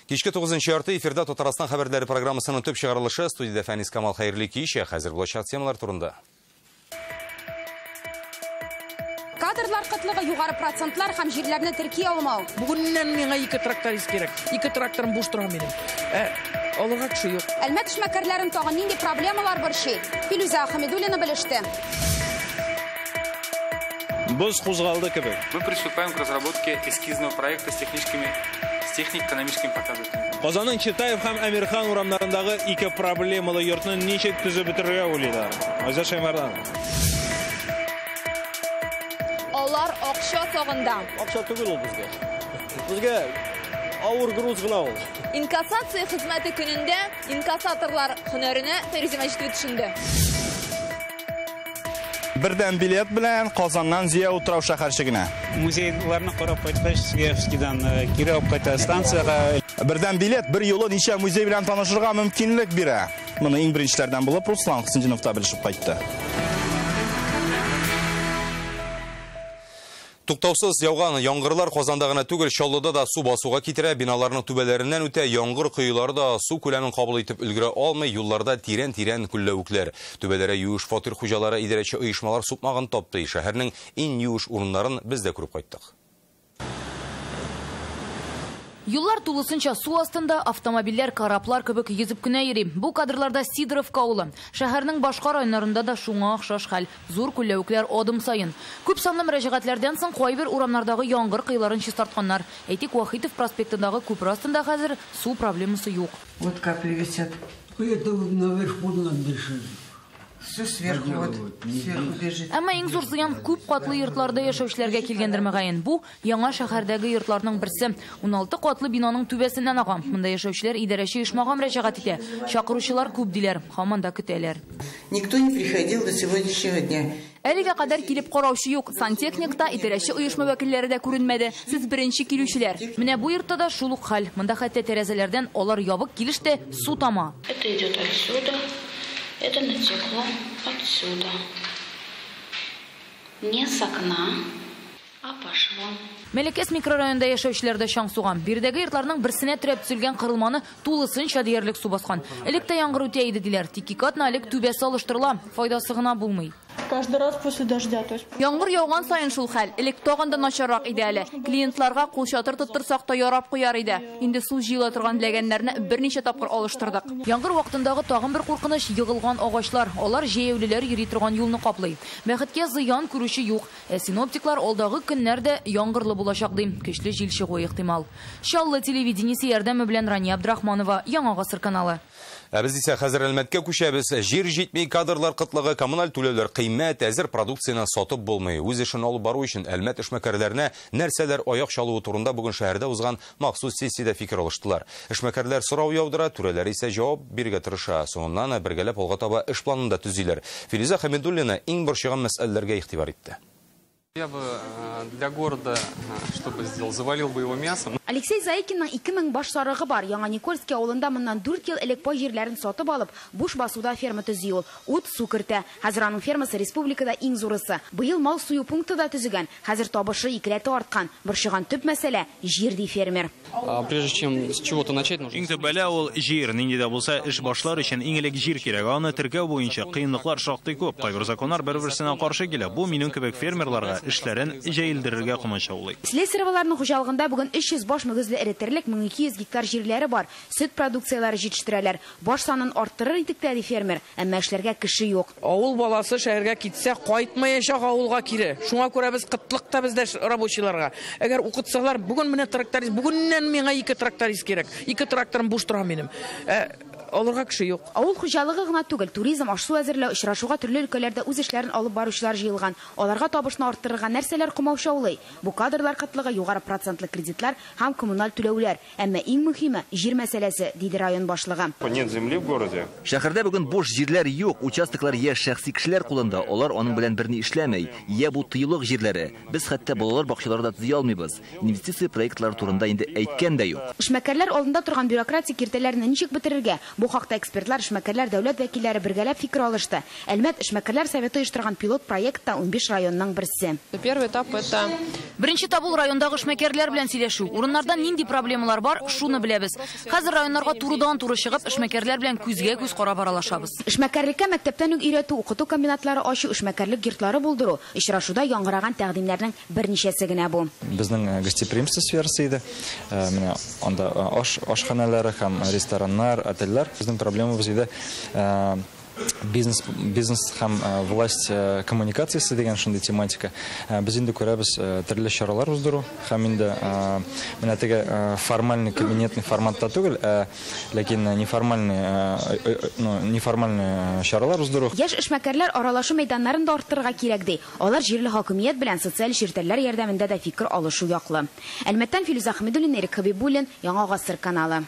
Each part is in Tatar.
Кичке 9:30 эфирда Татарстан хәбәрләре программасының төп чыгарылышы. Студиядә Фәнис Камал, хәерле кич. Хәзер булачак темалар турында. Кадрлар кытлыгы, югары процентлар һәм җирләрне терки алмау. Бүгеннән миңа 2 тракторист кирәк. 2 тракторым буш тора минем. Алырга кеше юк. Әлмәт эшмәкәрләрен тагын нинди проблемалар борчый? Филүзә Ахмедуллина белеште. Боз кузгалды кебек. Мы приступаем к разработке эскизного проекта с технико-экономическими показателями. Казанның Читаев һәм Әмирхан урамнарындагы 2 проблемалы йортны ничек төзеп бетерергә уйлыйлар? Айза Шаймарданова. Алар акча сагында. Акча түгел ул безгә. Безгә авыр груз гына ул. Инкассация хезмәте көнендә инкассаторлар һөнәренә Фәрүзә Мәҗитова төшенде. Бердәм билет белән Казаннан Зия утрау шәһәрчегенә. Музейларны карап кайткач, Зиевскийдан кире алып кайта станциягә. Бердәм билет бер юлы ничә музей белән танышырга мөмкинлек бирә. Моны иң беренчеләрдән булып Руслан Хөсәенов та белешеп кайтты. Туктаусыз яуган яңгырлар Казанда гына түгел, Чаллыда да су басуга китерә. Биналарның түбәләреннән үтә, яңгыр коелары да су күләмен кабул итеп өлгерә алмый, юлларда тирән-тирән күлләвекләр. Түбәләре юеш фатир хуҗалары идарәче оешмалар сукмагын тапты. Шәһәрнең иң юеш урыннарын без дә күреп кайттык. Юллар тулысынча су астында, автомобильләр кораблар кебек йөзеп кенә йөри. Бу кадрларда Сидоровка авылы. Шәһәрнең башка районнарында да шуңа охшаш хәл. Зур күлләвекләр адым саен. Күп санлы мөрәҗәгатьләрдән соң кайбер урамнардагы яңгыр кыйларын чистартканнар. Әйтик, Вахитов проспектындагы күпер астында хәзер су проблемасы юк. Вот капли висят. Это наверху надо дышать. Все сверху, вот, сверху бежит. Әмма иң зур зыян күп катлы йортларда яшәүчеләргә килгәндер мөгаен. Бу яңа шәһәрдәге йортларның берсе. 16 катлы бинаның түбәсеннән ага. Монда яшәүчеләр идарәче оешмага мөрәҗәгать итә. Чакыручылар күп диләр, һаман да көтәләр. Никто не приходил до сегодняшнего дня. Әлегә кадәр килеп караучы юк. Сантехникта идарәче оешма вәкилләре дә күренмәде. Сез беренче килүчеләр. Менә бу йортта да шул ук хәл. Монда хәтта тәрәзәләрдән алар ябык килеш тә су тама. Это идет отсюда. Это натекло отсюда. Не с окна, а пошло. Мәләкәс микрорайонында яшәүчеләр дә чаң суган. Биредәге йортларның берсенә терәп төзелгән корылманы тулысынча диярлек су баскан. Элек тә яңгыр үтә иде диләр. Тик ике атна элек түбәсе алыштырыла, файдасы гына булмый. Каждый раз после дождя, то есть. Яңгыр яуган саен шул хәл. Элек тагын да начаррак иде әле. Клиентларга кулчатыр тоттырсак та ярап куяр иде. Инде су җыела торган ләгәннәрне берничә тапкыр алыштырдык. Яңгыр вакытындагы тагын бер куркыныч егылган агачлар. Алар җәяүлеләр йөри торган юлны каплый. Бәхеткә зыян күрүче юк. Ә синоптиклар алдагы көннәрдә яңгырлы булачак ди. Көчле җил чыгуы ихтимал. Чаллы телевидениесе ярдәме белән Рания Абдрахманова, Яңа Гасыр каналы. Ә без исә хәзер Әлмәткә күчәбез. Җир җитми, кадрлар кытлыгы, коммуналь түләүләр кыйммәт, әзер продукцияне сатып булмый. Үз эшен алып бару өчен Әлмәт эшмәкәрләренә нәрсәләр аяк чалуы турында бүген шәһәрдә узган махсус сессиядә фикер алыштылар. Эшмәкәрләр сорау яудыра, түрәләр исә җавап бирергә тырыша. Соңыннан бергәләп алга таба эш планын да төзиләр. Филиза Хәмидуллина иң борчыган мәсьәләләргә игътибар итте. Я бы для города, чтобы сделал, завалил бы его мясом. Алексей Заикинның 2000 баш сарыгы бар. Яңа Никольский авылында моннан 4 ел элек пай җирләрен сатып алып, буш басуда ферма төзи ул. Ут су кертә. Хәзер аның фермасы республикада иң зурысы. Быел мал сую пункты да төзегән. Хәзер табышы икеләтә арткан. Борчыган төп мәсьәлә җир ди фермер. Прежде чем с чего-то начать, нужно. Иң төп бәла ул җир. Нинди дә булса эш башлар өчен иң элек җир кирәк. Аны теркәү буенча кыенлыклар шактый күп. Кайбер законнар бер-берсенә каршы килә. Бу минем кебек фермерларга эшләрен җәелдерергә комачаулый. Слесареваларның хуҗалыгында бүген 300 баш мөгезле эре терлек, 1200 гектар җирләре бар. Сөт продукцияләре җитештерәләр. Баш санын арттырыр идек тә, ди фермер, әмма эшләргә кеше юк. Авыл баласы шәһәргә китсә, кайтмаячак авылга кире. Шуңа күрә без кытлыкта бездә рабочийларга. Әгәр укытсалар, бүген менә тракторист, бүгеннән миңа 2 тракторист кирәк. 2 тракторым буш тора минем. Алырга кеше юк. Авыл хуҗалыгы гына түгел, туризм, аш-су әзерләү, очрашуга төрле өлкәләрдә үз эшләрен алып баручылар җыелган. Аларга табышны арттырырга нәрсәләр комаучаулый? Бу кадрлар кытлыгы, югары процентлы кредитлар һәм коммуналь түләүләр. Әмма иң мөһиме җир мәсьәләсе, диде район башлыгы. Нет земли в городе. Шәһәрдә бүген буш җирләр юк, участоклар я шәхси кешеләр кулында, алар аның белән берни эшләмәй. Я бу тыюлык җирләре. Без хәтта балалар бакчалары да төзи алмыйбыз. Инвестиция проектлары турында инде әйткән дә юк. Эшмәкәрләр алдында торган бюрократик киртәләрне ничек бетерергә? Бу хакта экспертлар, эшмәкәрләр, дәүләт вәкилләре бергәләп фикер алышты. Әлмәт эшмәкәрләр советы оештырган пилот проектта 15 районның берсе. Первый этап это Беренче этап ул райондагы эшмәкәрләр белән сөйләшү. Урыннарда нинди проблемалар бар, шуны беләбез. Хәзер районнарга турыдан-туры чыгып, эшмәкәрләр белән күзгә-күз карап аралашабыз. Эшмәкәрлеккә мәктәптән үк өйрәтү, укыту комбинатлары ачу, эшмәкәрлек йортлары булдыру, очрашуда яңгыраган тәкъдимнәрнең берничәсе генә бу. Безнең гостеприимство сферасы иде. Менә анда ашханәләре һәм рестораннар, отельләр. Безнең проблемабыз иде бизнес һәм власть коммуникациясе дигән шундый тематика. Без инде күрәбез төрле чаралар уздыру һәм инде менә теге формальный кабинетный форматта түгел, ләкин неформальный, неформальный чаралар уздыру. Яшь эшмәкәрләр аралашу мәйданнарын да арттырырга кирәк ди. Алар җирле хакимият белән социаль челтәрләр ярдәмендә дә фикер алышу яклы. Әлмәттән Филүзә Хәмидуллина, Ирек Хәбибуллин, Яңа Гасыр каналы.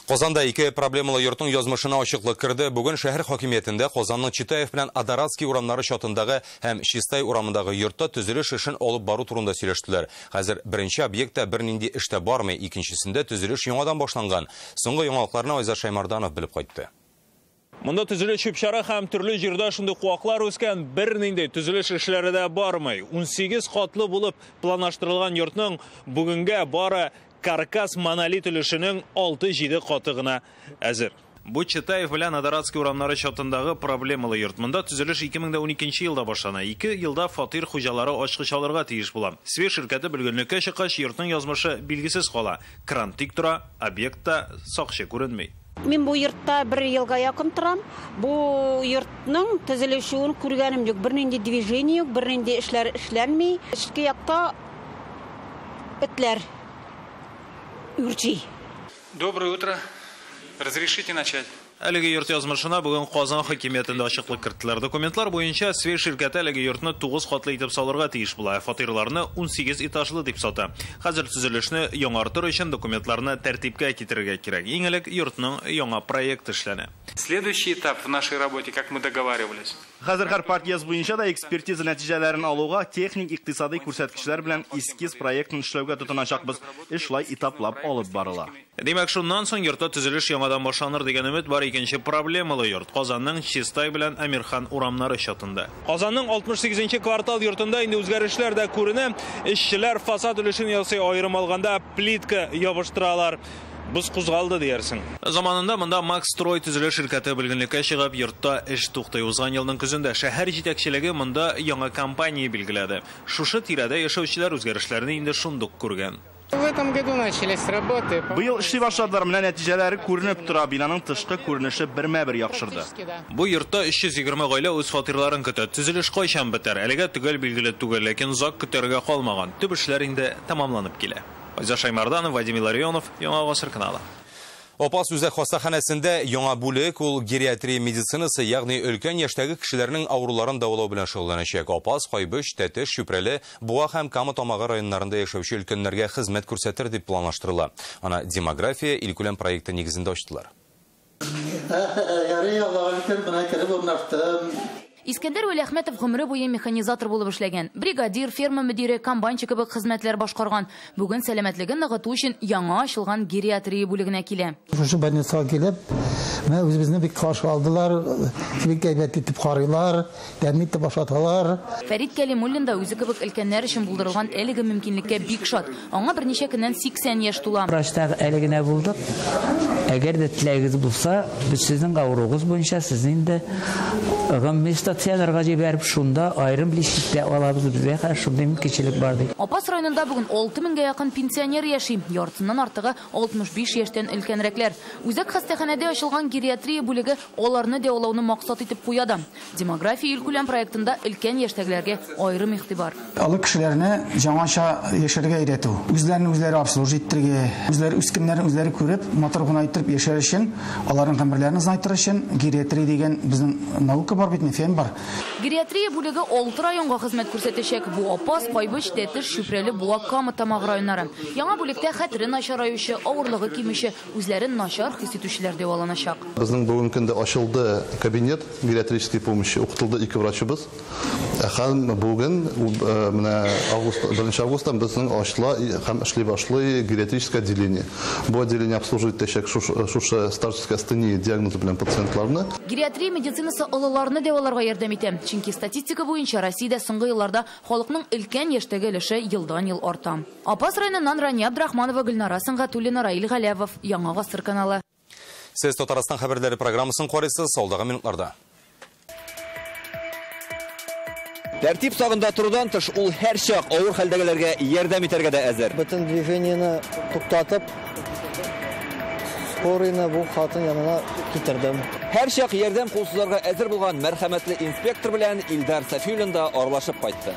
Казанда ике проблемалы йортның язмышына ачыклык керде. Бүген шәһәр хакимиятендә Казанның Читаев белән Адоратский урамнары чатындагы һәм Чистай урамындагы йортта төзелеш эшен алып бару турында сөйләштеләр. Хәзер беренче объектта бернинди эш тә бармый, икенчесендә төзелеш яңадан башланган. Соңгы яңалыкларны Айзат Шаймарданов белеп кайтты. Монда төзелеш чүп-чары һәм төрле җирдә шундый куаклар үскән, бернинди төзелеш эшләре дә бармый. 18 катлы булып планлаштырылган йортның бүгенгә бары каркас монолит өлешенең 6-7 каты гына әзер. Бу Читаев белән Адоратский урамнары чатындагы проблемалы йорт. Монда төзелеш 2012 елда башлана. 2 елда фатир хуҗалары ачкыч алырга тиеш була. Све ширкәте бөлгенлеккә чыккач, йортның язмышы билгесез кала. Кран тик тора, объектта сакчы күренми. Мин бу йортта бер елга якын торам. Бу йортның төзелешен күргәнем юк. Бернинди движение юк, бернинди эшләр эшләнми. Эчке якта этләр үрчи. Доброе утро. Разрешите начать? Әлеге йорт язмышына бүген Казан хакимиятендә ачыклык керттеләр. Документлар буенча Све ширкәте әлеге йортны 9 катлы итеп салырга тиеш була. Фатирларны 18 этажлы дип сата. Хәзер төзелешне яңартыр өчен документларны тәртипкә китерергә кирәк. Иң элек йортның яңа проекты эшләнә. Следующий этап в нашей работе, как мы договаривались. Хәзер һәр подъезд буенча да экспертиза нәтиҗәләрен алуга техник икътисади күрсәткечләр белән эскиз проектын эшләүгә тотыначакбыз. Эш шулай этаплап алып барыла. Димәк, шуннан соң йортта төзелеш яңадан башланыр дигән өмет бар. Икенче проблемалы йорт Казанның Чистай белән Әмирхан урамнары чатында. Казанның 68-нче квартал йортында инде үзгәрешләр дә күренә. Эшчеләр фасад өлешен ясый, аерым алганда плитка ябыштыралар. Боз кузгалды диярсең. Заманында монда Макс Строй төзелеш ширкәте бөлгенлеккә чыгып, йортта эш туктый. Узган елның көзендә шәһәр җитәкчелеге монда яңа компания билгеләде. Шушы тирәдә яшәүчеләр үзгәрешләрне инде шундук күргән. В этом году начались работы. Быел эшли башладылар, менә нәтиҗәләре күренеп тора. Бинаның тышкы күренеше бермә-бер яхшырды. Бу йортта 320 гаилә үз фатирларын көтә. Төзелеш кайчан бетәр? Әлегә төгәл билгеле түгел, ләкин озак көтәргә калмаган. Төп эшләр инде тәмамланып килә. Айзат Шаймарданов, Вадим Илларионов, Яңа Гасыр каналы. Апас үзәк хастаханәсендә яңа бүлек, ул гериатрия медицинасы, ягъни өлкән яшьтәге кешеләрнең авыруларын дәвалау белән шөгыльләнәчәк. Апас, Кайбыч, Тәтеш, Чүпрәле, Буа һәм Кама Тамагы районнарында яшәүче өлкәннәргә хезмәт күрсәтер дип планлаштырыла. Аны демография илкүләм проекты нигезендә ачтылар. Ярый, Аллаһ шөкер, менә кереп урнаштым. Искәндәр Вәлиәхмәтов гомере буе механизатор булып эшләгән. Бригадир, ферма мөдире, комбайнчы кебек хезмәтләр башкарган. Бүген сәламәтлеген ныгыту өчен яңа ачылган гериатрия бүлегенә килә. Шушы больницага килеп, менә үзебезне бик каршы алдылар, бик әйбәт итеп карыйлар, тәмле итеп ашаталар. Фәрит Кәлимуллин да үзе кебек өлкәннәр өчен булдырылган әлеге мөмкинлеккә бик шат. Аңа берничә көннән 80 яшь тула. Врачтагы әле генә булдык. Әгәр дә теләгегез булса, без сезнең авыруыгыз буенча сезне инде гомуми стационарга җибәреп, шунда аерым лечебтә алабыз. Безгә хәзер шундый мөмкинчелек бар ди. Апас районында бүген 6000гә якын пенсионер яши. Яртысыннан артыгы 65 яшьтән өлкәнрәкләр. Үзәк хастаханәдә ачылган гериатрия бүлеге аларны дәвалауны максат итеп куя да. Демография илкүләм проектында өлкән яшьтәгеләргә аерым игътибар. Олы кешеләрне яңача яшәргә өйрәтү, үзләрен үзләре обслужить итәргә, үзләре үз көннәрен үзләре күреп, матур гына итеп яшәр өчен, аларның гомерләрен озайтыр өчен гериатрия дигән безнең наука бар бит, фән бар. бар. Гериатрия бүлеге 6 районга хезмәт күрсәтәчәк. Бу Апас, Кайбыч, Тәтеш, Чүпрәле, Буа, Кама Тамагы районнары. Яңа бүлектә хәтере начараючы, авырлыгы кимүче, үзләрен начар хис итүчеләр дәваланачак. Безнең бүгенге көндә ачылды кабинет гериатрической помощи, укытылды 2 врачыбыз. Һәм бүген менә август, 1 августтан безнең ачыла һәм эшли башлый гериатрическое отделение. Бу отделение обслуживает итәчәк шушы старческая астения диагнозы белән пациентларны. Гериатрия медицинасы олыларны дәваларга ярдәм итә. Чөнки статистика буенча Россиядә соңгы елларда халыкның өлкән яшьтәге өлеше елдан-ел арта. Апас районыннан Рания Абдрахманова, Гөлнара Сөнгатуллина, Раил Галәвов, Яңа Гасыр каналы. Сез Татарстан хәбәрләре программасын карыйсыз, алдагы минутларда. Тәртип сагында торудан тыш ул һәр чак авыр хәлдәгеләргә ярдәм итәргә дә әзер. Бөтен движениене туктатып, скорыйны бу хатын янына китердем. Һәр чак ярдәм кул сузарга әзер булган мәрхәмәтле инспектор белән Илдар Сафиуллин да аралашып кайтты.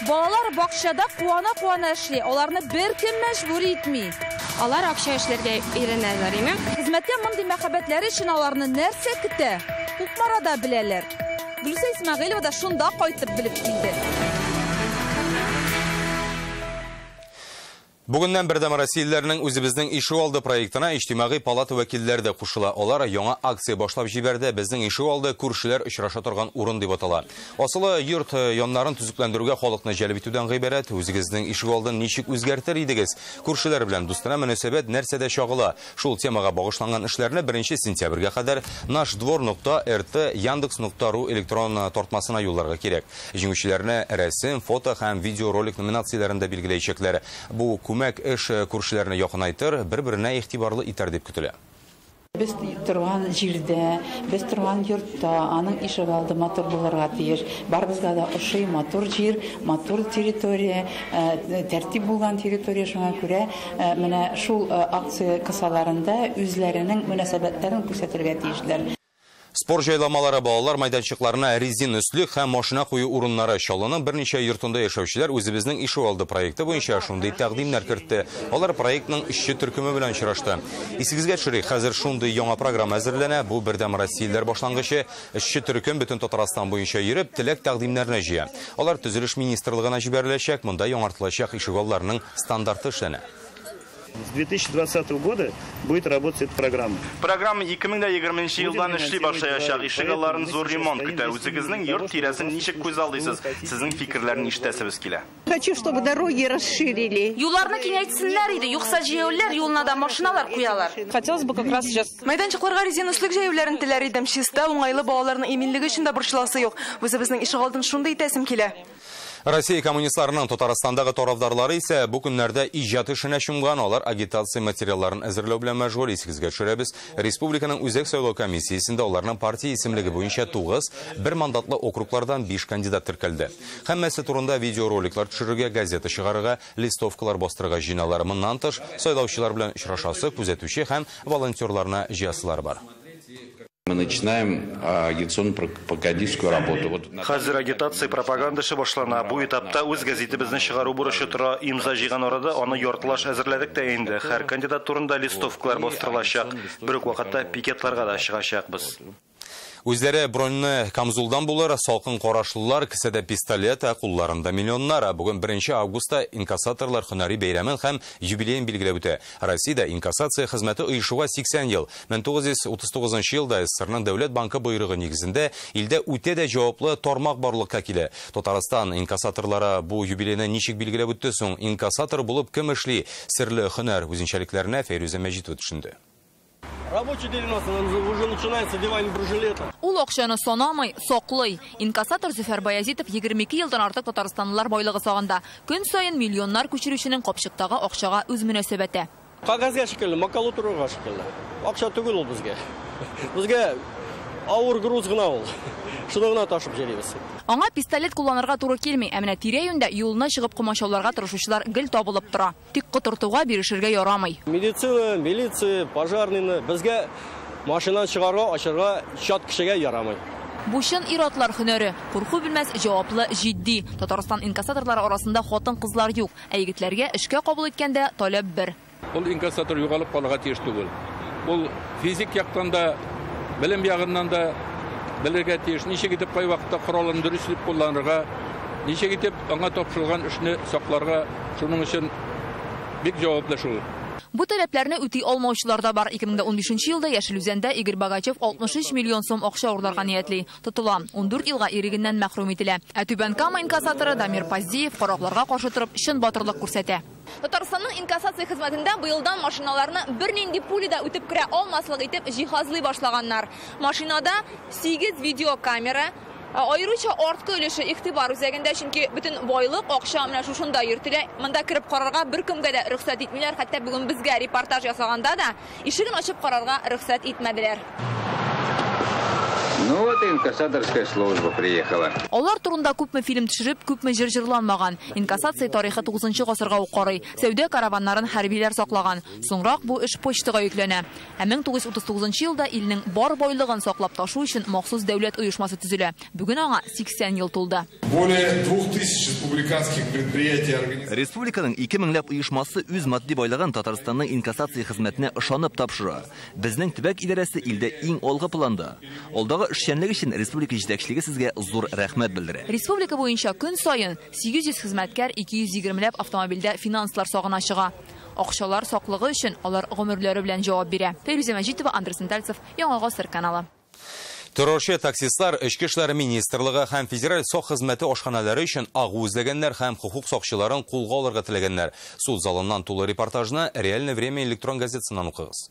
Балалар бакчада куана-куана эшли, аларны беркем мәҗбүр итми. Алар акча эшләргә өйрәнәләр, име? Хезмәткә мондый мәхәббәтләре өчен аларны нәрсә көтә? Кукмарада беләләр. Гөлүсә Исмәгыйлова да шунда кайтып белеп килде. Бүгеннән Бердәм Россияләрнең үзебезнең ишегалды проектына Иҗтимагый палата вәкилләре дә кушыла. Алар яңа акция башлап җибәрде. Безнең ишегалды күршеләр очраша торган урын дип атала. Асылы йорт яннарын төзекләндерүгә халыкны җәлеп итүдән гыйбарәт. Үзегезнең ишегалдын ничек үзгәртер идегез? Күршеләр белән дустанә мөнәсәбәт нәрсәдә чагыла? Шул темага багышланган эшләрне 1 сентябрьгә кадәр nashdvor.rt yandex.ru электрон тартмасына юлларга кирәк. Җиңүчеләрне рәсем, фото һәм видеоролик номинацияләрендә билгеләячәкләр. Бу күмәк эш күршеләрне якынайтыр, бер-беренә игътибарлы итәр дип көтелә. Без торган җирдә, без торган йортта, аның ишегалды матур булырга тиеш. Барыбызга да ошый матур җир, матур территория, тәртип булган территория, шуңа күрә менә шул акция кысаларында үзләренең мөнәсәбәтләрен күрсәтергә тиешләр. Спорт җайламалары, балалар майданчыкларына резин өслек һәм машина кую урыннары. Чаллының берничә йортында яшәүчеләр үзебезнең ишегалды проекты буенча шундый тәкъдимнәр кертте. Алар проектның эшче төркеме белән очрашты. Исегезгә төшерик, хәзер шундый яңа программа әзерләнә. Бу Бердәм Россияләр башлангычы. Эшче төркем бөтен Татарстан буенча йөреп, теләк тәкъдимнәрне җыя. Алар төзелеш министрлыгына җибәреләчәк, монда яңартылачак ишегалларының стандарты эшләнә. С 2020 года будет работать эта программа. Программа 2020 елдан эшли башлаячак. Ишегалларын зур ремонт көтә. Үзегезнең йорт тирәсен ничек күз алдыйсыз? Сезнең фикерләрне ишетәсебез килә. Хочу, чтобы дороги расширили. Юлларны киңәйтсеннәр иде, юкса җәяүлеләр юлына да машиналар куялар. Хотелось бы как раз сейчас. Майданчыкларга резин өслек җәюләрен теләр идем. Чиста, уңайлы, балаларның иминлеге өчен дә борчыласы юк. Үзебезнең ишегалдын шундый итәсем килә. Россия коммунистларының Татарстандагы тарафдарлары исә бу көннәрдә иҗат эшенә чумган. Алар агитация материалларын әзерләү белән мәшгуль. Исегезгә төшерәбез, Республиканың Үзәк сайлау комиссиясендә аларның партия исемлеге буенча 9 бер мандатлы округлардан 5 кандидат теркәлде. Һәммәсе турында видеороликлар төшерергә, газета чыгарырга, листовкалар бастырырга җыеналар. Моннан тыш, сайлаучылар белән очрашасы, күзәтүче һәм волонтерларны җыясылар бар. Мы начинаем агитационно-пропагандистскую работу. Хәзер агитация пропаганда эше башлана. Бу этапта үз газетыбызны чыгару бурычы тора. Имза җыйган арада аны яртылаш әзерләдек тә инде. Һәр кандидат турында листовкалар бастырылачак. Бер үк вакытта пикетларга да чыгачакбыз. Үзләре броньны камзулдан булыр, салкын карашлылар, кесәдә пистолет, ә кулларында миллионнар. Бүген 1 августта инкассаторлар һөнәри бәйрәмен һәм юбилеен билгеләп үтә. Россиядә инкассация хезмәте оешуга 80 ел. 1939 елда СССРның Дәүләт банкы боерыгы нигезендә илдә үтә дә җаваплы тармак барлыкка килә. Татарстан инкассаторлары бу юбилейны ничек билгеләп үтте соң? Инкассатор булып кем эшли? Серле һөнәр үзенчәлекләренә Фәйрүзә Мәҗитова төшенде. Рабочий день у нас уже начинается одевание бронежилета. Ул акчаны санамый, саклый. Инкассатор Зөфәр Баязитов 22 елдан артык татарстанлылар байлыгы сагында. Көн саен миллионнар күчерүченең капчыктагы акчага үз мөнәсәбәте. Кагазга шикелле, макулатурага шикелле. Акча түгел ул безгә. Безгә авыр груз гына ул. Шуны гына ташып җөрибез. Аңа пистолет кулланырга туры килми, ә менә тирә-юньдә юлына чыгып комачауларга тырышучылар гел табылып тора. Тик котыртуга бирешергә ярамый. Медицина, милиция, пожарныйны безгә машина чыгарга, ачарга чат кешегә ярамый. Бу чын ир-атлар һөнәре. Курку белмәс, җаваплы, җитди. Татарстан инкассаторлары арасында хатын-кызлар юк. Ә егетләргә эшкә кабул иткәндә таләп бер. Ул инкассатор югалып калырга тиеш түгел. Ул физик яктан да, Белем ягыннан да белергә тиеш. Ничек итеп кай вакытта коралын дөрес итеп кулланырга, ничек итеп аңа тапшырылган эшне сакларга, шуның өчен бик җаваплы шул. Бу таләпләрне үти алмаучылар да бар. 2015 елда Яшел Үзәндә Игорь Богачев 63 миллион сум акча урларга ниятли. Тотыла. 14 елга ирегеннән мәхрүм ителә. Ә Түбән Кама инкассаторы Дамир Паздиев каракларга каршы торып чын батырлык күрсәтә. Татарстанның инкассация хезмәтендә быелдан машиналарны бернинди пуля да үтеп керә алмаслык итеп җиһазлый башлаганнар. Машинада 8 видеокамера, аеруча арткы өлеше игътибар үзәгендә, чөнки бөтен байлык, акча менә шушында йөртелә. Монда кереп карарга беркемгә дә рөхсәт итмиләр. Хәтта бүген безгә репортаж ясаганда да ишеген ачып карарга рөхсәт итмәделәр. Ну вот и инкассаторская служба приехала. Алар турында күпме фильм төшереп, күпме җыр җырланмаган. Инкассация тарихы 9 гасырга ук карый. Сәүдә караваннарын хәрбиләр саклаган. Соңрак бу эш почтага йөкләнә. Ә 1939 елда илнең бар байлыгын саклап ташу өчен махсус дәүләт оешмасы төзелә. Бүген аңа 80 ел тулды. Более 2000 республиканских предприятий организаций. Республиканың 2000ләп оешмасы үз матди байлыгын Татарстанның инкассация хезмәтенә ышанып тапшыра. Безнең төбәк идарәсе илдә иң алгы планда. Алдагы эшчәнлек өчен республика җитәкчелеге сезгә зур рәхмәт белдерә. Республика буенча көн саен 800 хезмәткәр 220ләп автомобильдә финанслар сагына чыга. Акчалар саклыгы өчен алар гомерләре белән җавап бирә. Фәйрүзә Мәҗитова, Андрей Сентальцев, Яңа Гасыр каналы. Террорчы таксистлар Эчке эшләр министрлыгы һәм федераль сак хезмәте ашханалары өчен агу эзләгәннәр һәм хокук сакчыларын кулга алырга теләгәннәр. Суд залыннан тулы репортажны «Реальное время» электрон газетасыннан укыгыз.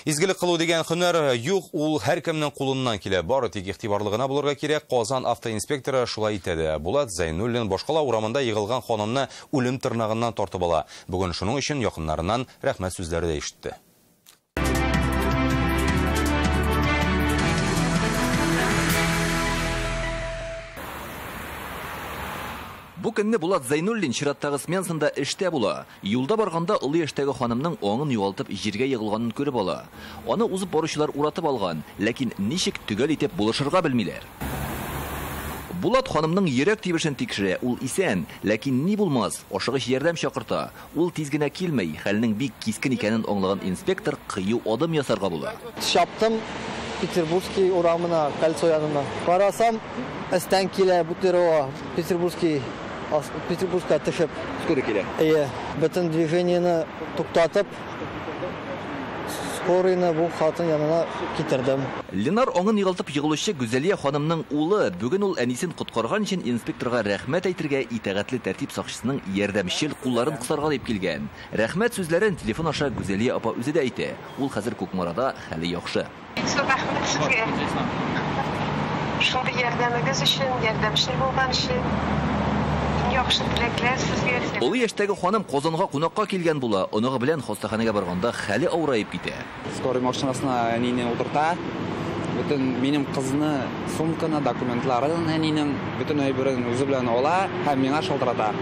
Изгелек кылу дигән һөнәр юк, ул һәркемнең кулыннан килә. Бары тик игътибарлы гына булырга кирәк. Казан автоинспекторы шулай итә дә. Булат Зәйнуллин башкала урамында егылган ханымны үлем тырнагыннан тартып ала. Бүген шуның өчен якыннарыннан рәхмәт сүзләре дә ишетте. Бу көнне Булат Зәйнуллин чираттагы сменасында эштә була. Юлда барганда олы яшьтәге ханымның аңын югалтып җиргә егылганын күреп ала. Аны узып баручылар уратып алган, ләкин ничек төгәл итеп булышырга белмиләр. Булат ханымның йөрәк тибешен тикшерә, ул исән, ләкин ни булмас, ашыгыч ярдәм чакырта. Ул тиз генә килмәй, хәлнең бик кискен икәнен аңлаган инспектор кыю адым ясарга була. Чаптым Петербургский урамына, кольцо янына. Барасам, өстән килә Бутерова, Петербургский, Петербургка төшеп. Скорый килә. Әйе, бөтен движениене туктатып, скорыйны бу хатын янына китердем. Ленар аңын югалтып егылучы Гүзәлия ханымның улы. Бүген ул әнисен коткарган өчен инспекторга рәхмәт әйтергә, итагатьле тәртип сакчысының ярдәмчел кулларын кысарга дип килгән. Рәхмәт сүзләрен телефон аша Гүзәлия апа үзе дә әйтә. Ул хәзер Кукмарада, хәле яхшы. Зур рәхмәт сезгә. Шундый ярдәмегез өчен, ярдәмчел булган өчен. Яхшы теләкләр сезгә. Олы яшьтәге ханым Казанга кунакка килгән була. Оныгы белән хастаханәгә барганда хәле авыраеп китә. Скорый машинасына әнине утырта. Бөтен минем кызны, сумканы, документларын әнинең бөтен әйберен үзе белән ала һәм миңа шалтырата.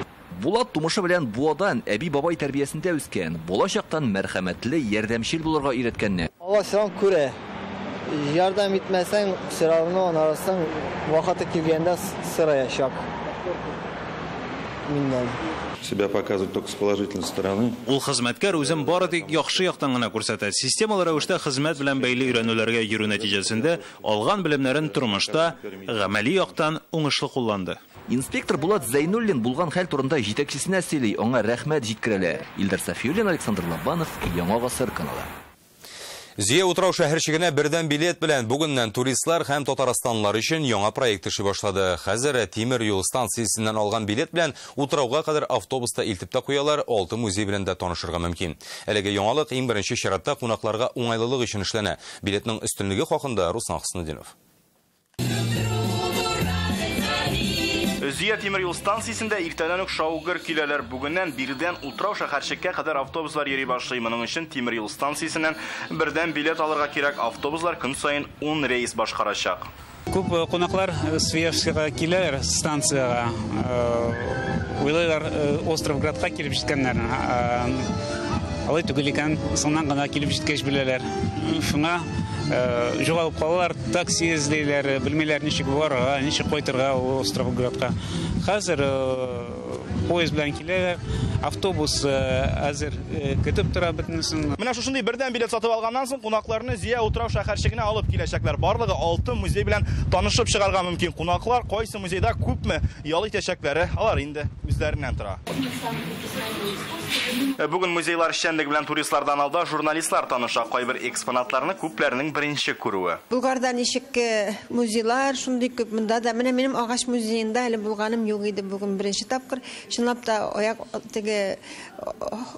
Булат тумышы белән Буадан, әби-бабай тәрбиясендә үскән. Бала чактан мәрхәмәтле, ярдәмчел булырга өйрәткәннәр. Алла сиңа күрә. Ярдәм итмәсәң, все равно анарасың вакыты килгәндә сораячак. Миннән. Себя показывать только с положительной стороны. Ул хезмәткәр үзен бары тик яхшы яктан гына күрсәтә. Системалы рәвештә хезмәт белән бәйле өйрәнүләргә йөрү нәтиҗәсендә алган белемнәрен тормышта гамәли яктан уңышлы кулланды. Инспектор Булат Зәйнуллин булган хәл турында җитәкчесенә сөйли, аңа рәхмәт җиткерәләр. Илдар Сафиуллин, Александр Лобанов, Яңа Гасыр каналы. Зөя утрау шәһәрчегенә бердәм билет белән бүгеннән туристлар һәм татарстанлылар өчен яңа проект эшли башлады. Хәзер тимер юл станциясеннән алган билет белән утрауга кадәр автобуста илтеп тә куялар, алты музей белән дә танышырга мөмкин. Әлеге яңалык иң беренче чиратта кунакларга уңайлылык өчен эшләнә. Билетның өстенлеге хакында Руслан Хөснетдинов. Зөя тимер юл станциясендә иртәдән үк шау-гөр киләләр. Бүгеннән биредән утрау шәһәрчеккә кадәр автобуслар йөри башлый. Моның өчен тимер юл станциясеннән бердәм билет алырга кирәк. Автобуслар көн саен 10 рейс башкарачак. Күп кунаклар Свияжскига киләләр станциягә. Уйлыйлар Островградка килеп җиткәннәр. Алай түгел икән, соңнан гына килеп җиткәч беләләр. Шуңа югалып калалар, такси эзлиләр, белмиләр ничек барырга, ничек кайтырга Островградка. Хәзер Поезд белән киләләр, автобус әзер көтеп тора бөтенесен. Менә шушындый бердәм билет сатып алганнан соң кунакларны Зөя утрау шәһәрчегенә алып киләчәкләр. Барлыгы 6 музей белән танышып чыгарга мөмкин. Кунаклар кайсы музейда күпме ял итәчәкләре алар инде үзләреннән тора. Бүген музейлар эшчәнлеге белән туристлардан алда журналистлар таныша. Кайбер экспонатларны күпләрнең беренче күрүе. Булгарда ничек музейлар шундый күп, монда да менә минем агач музеенда әле булганым юк иде, бүген беренче тапкыр. Чынлап та аяк теге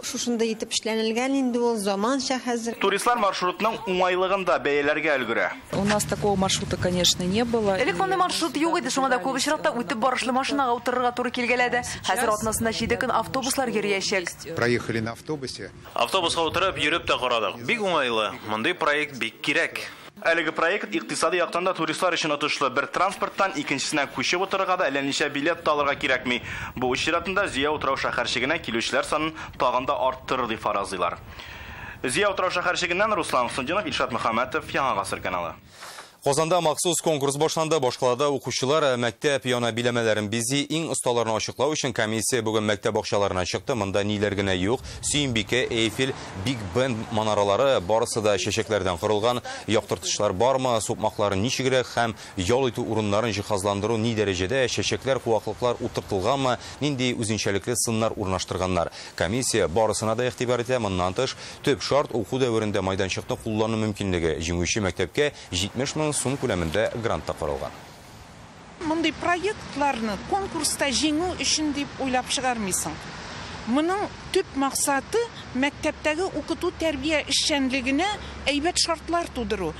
шушындай итеп эшләнелгән инде ул заманча хәзер. Туристлар маршрутның уңайлыгын да бәяләргә өлгерә. У нас такого маршрута, конечно, не было. Элек мондый маршрут юк иде, шуңа да күп очракта үтеп барышлы машинага утырырга туры килгәләде. Хәзер атнасына 7 көн автобуслар йөриячәк. Проехали на автобусе. Автобуска утырып йөреп тә карадык. Бик уңайлы. Мондый проект бик кирәк. Әлеге проект икътисади яктан да туристлар өчен отышлы. Бер транспорттан икенчесенә күчеп утырырга да әллә ничә билет та алырга кирәкми. Бу үз чиратында Зөя утрау шәһәрчегенә килүчеләр санын тагын да арттырыр дип фаразлыйлар. Зөя утрау шәһәрчегеннән Руслан Хуснутдинов, Илшат Мөхәммәтов, Яңа Гасыр каналы. Казанда махсус конкурс башланды. Башкалада укучылар мәктәп яна биләмәләрен бизи. Иң осталарны ачыклау өчен комиссия бүген мәктәп бакчаларына чыкты. Монда ниләр генә юк. Сөембикә, Эйфель, Биг Бен манаралары барысы да чәчәкләрдән корылган. Яктыртышлар бармы, сукмаклары ничегрәк һәм ял итү урыннарын җиһазландыру ни дәрәҗәдә, чәчәкләр, куаклыклар утыртылганмы, нинди үзенчәлекле сыннар урнаштырганнар. Комиссия барысына да игътибар итә. Моннан тыш, төп шарт уку дәверендә майданчыкны куллану мөмкинлеге. Җиңүче мәктәпкә 70 мең сум күләмендә грант та каралган. Мондый проектларны конкурста җиңү өчен дип уйлап чыгармыйсың. Моның төп максаты мәктәптәге укыту тәрбия эшчәнлегенә әйбәт шартлар тудыру.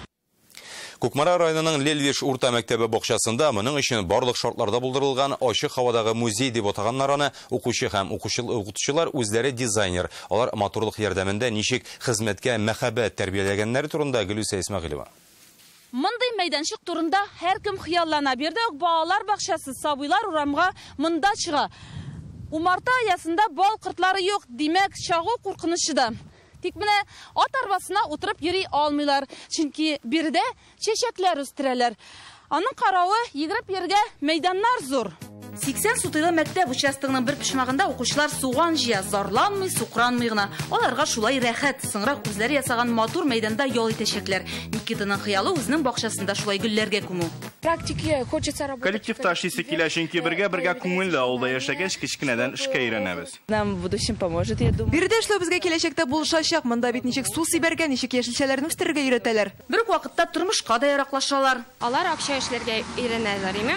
Кукмара районының Лельвиш урта мәктәбе бакчасында моның өчен барлык шартларда булдырылган ачык һавадагы музей дип атаганнар аны. Укучы һәм укытучылар үзләре дизайнер. Алар матурлык ярдәмендә ничек хезмәткә мәхәббәт тәрбияләгәннәре турында Гөлүсә Исмәгыйлева. Мондый мәйданчык турында һәркем хыяллана. Бердә үк балалар бакчасы, сабыйлар урамга монда чыга. Умарта аясында бал кортлары юк, димәк, чагу куркынычы да. Тик менә ат арбасына утырып йөри алмыйлар, чөнки биредә чәчәкләр үстерәләр. Аның каравы йөгереп йөргә мәйданнар зур. 80 сутыйлы мәктәп участогының бер почмагында укучылар суган җыя, зарланмый, сукранмый гына. Аларга шулай рәхәт, соңрак үзләре ясаган матур мәйданда ял итәчәкләр. Никитаның хыялы үзенең бакчасында шулай гөлләргә күмү. Практике хочется работать. Коллективта эшлисе килә, чөнки бергә-бергә күңелле авылда яшәгәч, кечкенәдән эшкә өйрәнәбез. Нам в будущем поможет, я думаю. Биредә эшләү безгә киләчәктә булышачак. Монда бит ничек су сибәргә, ничек яшелчәләрне үстерергә өйрәтәләр. Бер үк вакытта тормышка да яраклашалар. Алар акча эшләргә өйрәнәләр, име?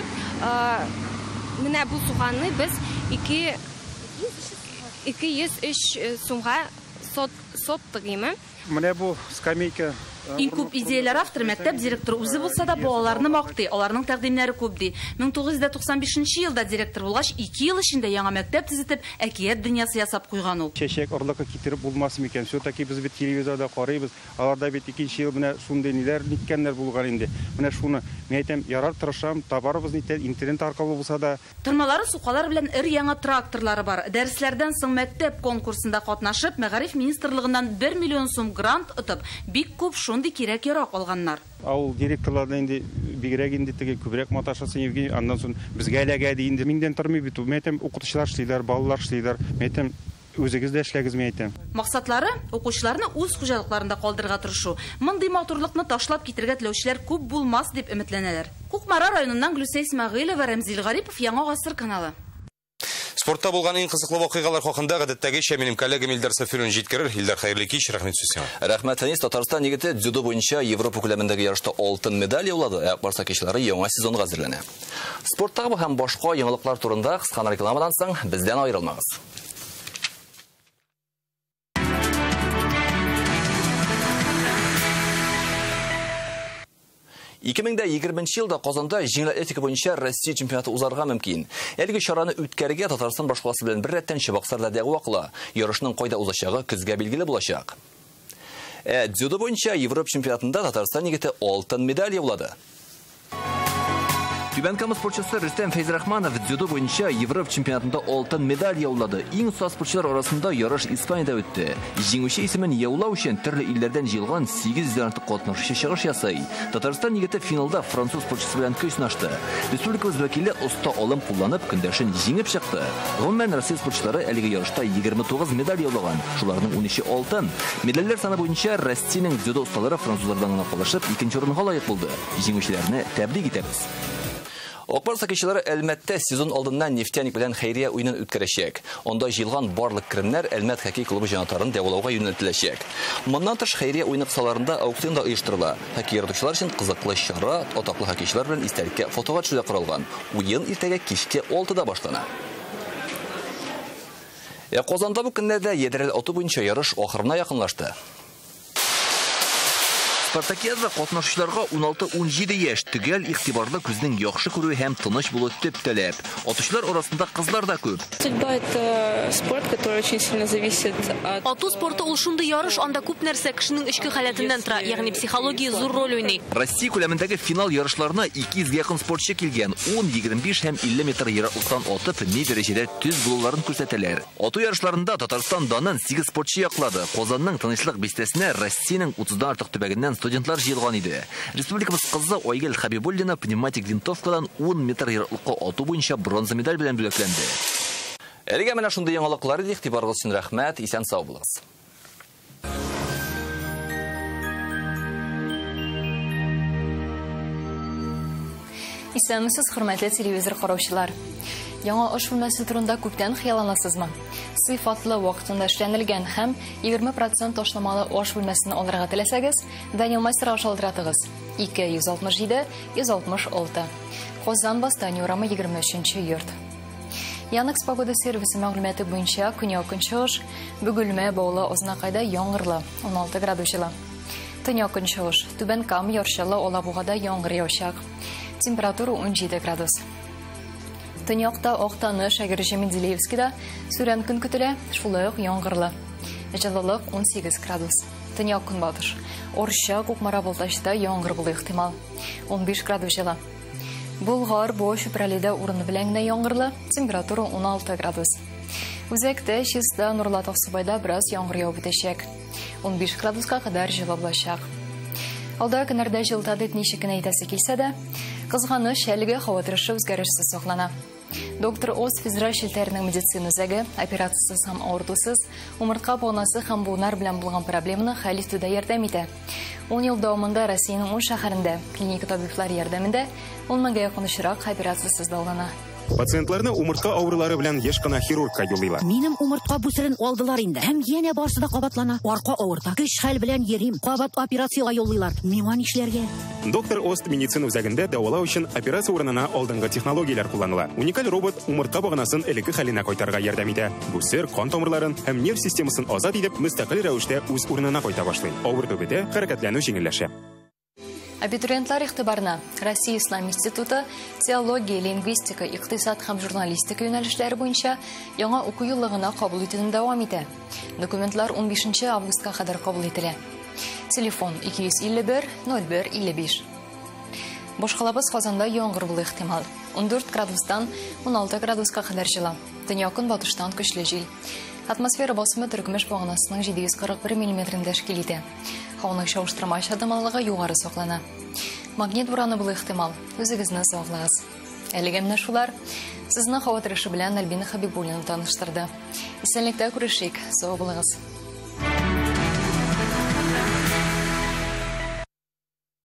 Менә бу суганны без 203 сумга соттык, име? Менә бу скамейка. Иң күп идеяләр авторы мәктәп директоры үзе булса да балаларны мактый, аларның тәкъдимнәре күп ди. 1995 елда директор булгач, 2 ел эчендә яңа мәктәп төзетеп, әкият дөньясы ясап куйган ул. Чәчәк орлыгы китереп булмас микән? Все-таки без бит телевизорда карыйбыз. Аларда бит икенче ел менә шундый ниләр ниткәннәр булган инде. Менә шуны мин әйтәм, ярар, тырышам, табарбыз нитә, интернет аркылы булса да. Тырмалары, сукалар белән өр-яңа тракторлары бар. Дәресләрдән соң мәктәп конкурсында катнашып, Мәгариф министрлыгыннан 1 миллион сум грант отып, бик күп шундый кирәк-ярак алганнар. Авыл директорларына инде бигрәк инде теге күбрәк маташасы Евгений, аннан соң безгә эләгә ди инде. Миндән тормый бит ул. Мин әйтәм, укытучылар эшлиләр, балалар эшлиләр. Мин әйтәм, үзегез дә эшләгез, мин әйтәм. Максатлары укучыларны үз хуҗалыкларында калдырырга тырышу. Мондый матурлыкны ташлап китергә теләүчеләр күп булмас дип өметләнәләр. Кукмара районыннан Гөлүсә Исмәгыйлева, Рәмзил Гарипов, Яңа Гасыр каналы. Спортта булган иң кызыклы вакыйгалар хакында гадәттәгечә минем коллегам Илдар Сафируллин җиткерер. Илдар, хәерле кич, рәхмәт сүз сиңа. Рәхмәт, Фәнис. Татарстан егете дзюдо буенча Европа күләмендәге ярышта алтын медаль яулады, ә Барс хоккейчылары яңа сезонга әзерләнә. Спорттагы һәм башка яңалыклар турында кыска рекламадан соң бездән аерылмагыз. Ике мең дә егерменче елда Казанда җиңел атлетика буенча Россия чемпионаты узарга мөмкин. Әлеге чараны үткәрергә Татарстан башкаласы белән беррәттән Чабаксарда дәгъва кыла. Ярышның кайда узачагы көзгә билгеле булачак. Ә дзюдо буенча Европа чемпионатында Татарстан егете алтын медаль яулады. Түбән Кама спортчысы Рөстәм Фәйзрахманов дзюдо буенча Европа чемпионатында алтын медаль яулады. Иң оста спортчылар арасында ярыш Испаниядә үтте. Җиңүче исемен яулау өчен төрле илләрдән җыелган 800 дән артык катнашучы чыгыш ясый. Татарстан егете финалда француз спортчысы белән көч сынашты. Республикабыз вәкиле оста алым кулланып көндәшен җиңеп чыкты. Гомумән, Россия спортчылары әлеге ярышта 29 медаль яулаган. Шуларның 13-е алтын. Медальләр саны буенча Россиянең дзюдо осталары французлардан гына калышып икенче урынга лаек булды. Җиңүчеләрне тәбрик итәбез. Ак Барс хоккейчылары Әлмәттә сезон алдыннан Нефтяник белән хәйрия уенын үткәрәчәк. Анда җыелган барлык керемнәр Әлмәт хоккей клубы җанатарын дәвалауга юнәлтеләчәк. Моннан тыш хәйрия уены кысаларында аукцион да оештырыла. Хоккей яратучылар өчен кызыклы чара атаклы хоккейчылар белән истәлеккә фотога төшү дә каралган. Уен иртәгә кичке 6-да башлана. Казанда бу көннәрдә ядрәл ату буенча ярыш ахырына якынлашты. Спартакиадада катнашучыларга 16-17 яшь, төгәл игътибарлы күзнең яхшы күрүе һәм тыныч булу төп таләп. Атучылар арасында кызлар да күп. Стрельба это спорт, который очень сильно зависит от Ату спорты ул шундый ярыш, анда күп нәрсә кешенең эчке халәтеннән тора, ягъни психология зур роль уйный. Россия күләмендәге финал ярышларына 200 гә якын спортчы килгән. 10, 25 һәм 50 метр ераклыктан атып, ни дәрәҗәдә төз булуларын күрсәтәләр. Ату ярышларында Татарстан данын 8 спортчы яклады. Казанның Тынычлык бистәсенә Россиянең 30-дан артык төбәгеннән студентлар җыелган иде. Республикабыз кызы Айгөл Хабибуллина пневматик винтовкадан 10 метр ераклыкка ату буенча бронза медаль белән бүләкләнде. Әлегә менә шундый яңалыклар иде. Игътибарыгыз өчен рәхмәт. Исән сау булыгыз. Исәнмесез, хөрмәтле телевизор караучылар. Яңа эш бүлмәсе турында күптән хыялланасызмы? Сыйфатлы, вакытында эшләнелгән һәм 20% ташламалы аш бүлмәсен алырга теләсәгез, Данил Мастерга шалтыратыгыз. 267 166. Казан Бастани урамы 23 йорт. Яндекс погода сервисы мәгълүматы буенча көньяк-көнчыгыш, Бөгелмә, Баулы, Азнакайда яңгырлы, 16 градус җылы. Төньяк-көнчыгыш, Түбән Кама, Яр Чаллы, Алабугада яңгыр яуачак. Температура 17 градус. Төньякта Актаныш, Әгерҗе, Менделеевскида сүрән көн көтелә, шулай ук яңгырлы. Җылылык 18 градус. Төньяк көнбатыш, Орча, Кукмара, Балтачта яңгыр булу ихтимал. 15 градус җылы. Болгар, Буа, Чүпрәледә урыны белән генә яңгырлы, температура 16 градус. Үзәктә, Чиста, Нурлат, Аксубайда бераз яңгыр явып үтәчәк. 15 градуска кадәр җылы булачак. Алда көннәрдә җылыта дип ничек кенә әйтәсе килсә дә, кызганыч, әлеге һава торышы үзгәрешсез саклана. Доктор Оз федераль челтәренең медицина үзәге операциясез һәм авыртусыз умыртка баганасы һәм буыннар белән булган проблеманы хәл итүдә ярдәм итә. 10 ел дәвамында Россиянең 10 шәһәрендә клиника табиблары ярдәмендә 10 меңгә якын очрак операциясез дәвалана. Пациентларны умыртка авырулары белән еш кына хирургка юллыйлар. Минем умыртка бүсерен алдылар инде. Һәм янә барсы да кабатлана. Арка авырта. Көч хәл белән йөрим. Кабат операциягә юллыйлар. Миңа нишләргә? Доктор Ост медицина үзәгендә дәвалау өчен операция урынына алдынгы технологияләр кулланыла. Уникаль робот умыртка баганасын элекке хәленә кайтарырга ярдәм итә. Бүсер кан тамырларын һәм нерв системасын азат итеп, мөстәкыйль рәвештә үз урынына кайта башлый. Авырту бетә, хәрәкәтләнү җиңелләшә. Абитуриентлар игътибарына Россия Ислам институты теология, лингвистика, икътисад һәм журналистика юнәлешләре буенча яңа уку еллыгына кабул итүне дәвам итә. Документлар 15 августка кадәр кабул ителә. Телефон 251 01 55. Башкалабыз Казанда яңгыр булу ихтимал. 14 градустан 16 градуска кадәр җылы. Төньяк-көнбатыштан көчле җил. Атмосфера басымы Төркемеш баганасының 741 миллиметрын тәшкил итә. Һаваның чагыштырмача дымлылыгы югары саклана. Магнит бураны булу ихтимал. Үзегезне саклагыз. Әлегә менә шулар. Сезне һава торышы белән Альбина Хабибуллина таныштырды. Исәнлектә күрешик. Сау булыгыз.